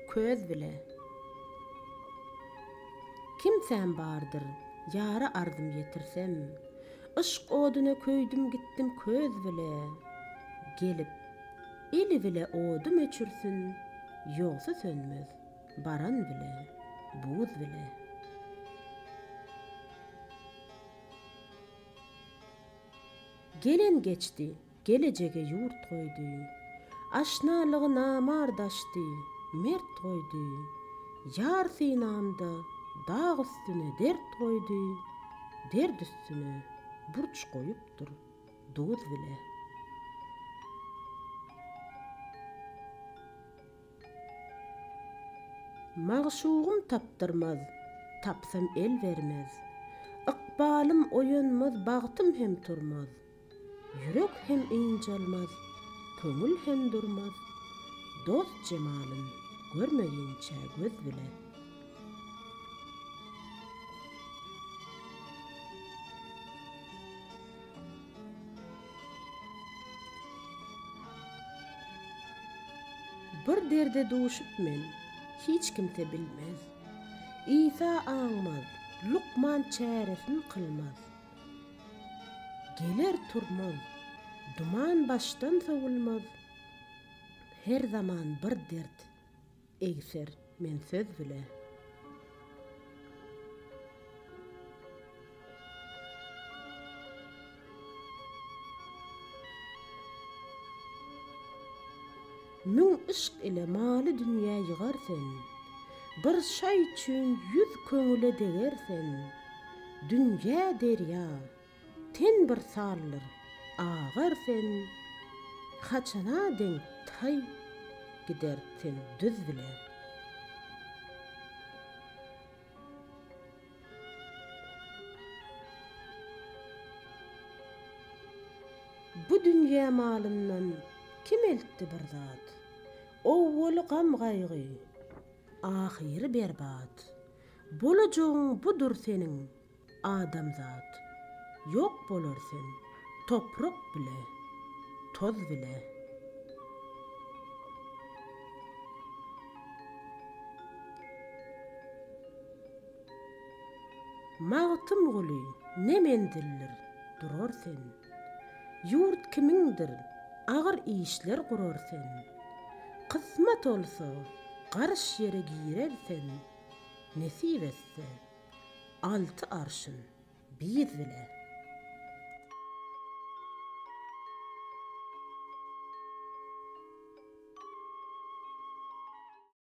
Köz bile. Kimsäm bardyr, ýara arzym ýetirsem, Yşk oduna köýdüm gitdim köz bile. Gelip, eli bile odum öçürsin, Ýogsa sönmez, baran bile, buz bile. Gelen geçdi, gelejege ýurt goýdy. Aşnalygy namart açdy, mert goýdy. Ýar synamda dag üstüne dert goýdy, Dert üstüne burç goýupdyr duz bile. Magşugym tapdyrmaz, tapsam el bermez. Ykbalym oýanmaz, bagtym hem turmaz. Ýürek hem ynjalmaz, köňül hem durmaz, Dost jemalyn görmeginçä göz bile. Bir derde duşup men, hiç kimse bilmez. Isa aňmaz, lukman çäresin kylmaz. Geler turmaz, duman başdan sowulmaz. Her zaman bir dert egser men söz bile. Müň yşk ile maly dünýä ýygar sen, Bir şaý üçin ýüz köňüle deger sen. Dünýä derýa, ten bir saldyr, agar sen, Haçana deň taý gider sen düz bile. Bu dünýä malyndan kim eltdi bir zat? Owwaly gam-gaýgy, ahyry berbat. Bolajagyň budur seniň, adamzat. Ýok bolar sen toprak bile, toz bile. Magtymguly, ne menzildir, durar sen. Ýurt kimiňdir, agyr işler gurar sen. Kysmat olsa, garyş ýere girer sen, Nesip etse, alty arşyn biz bile.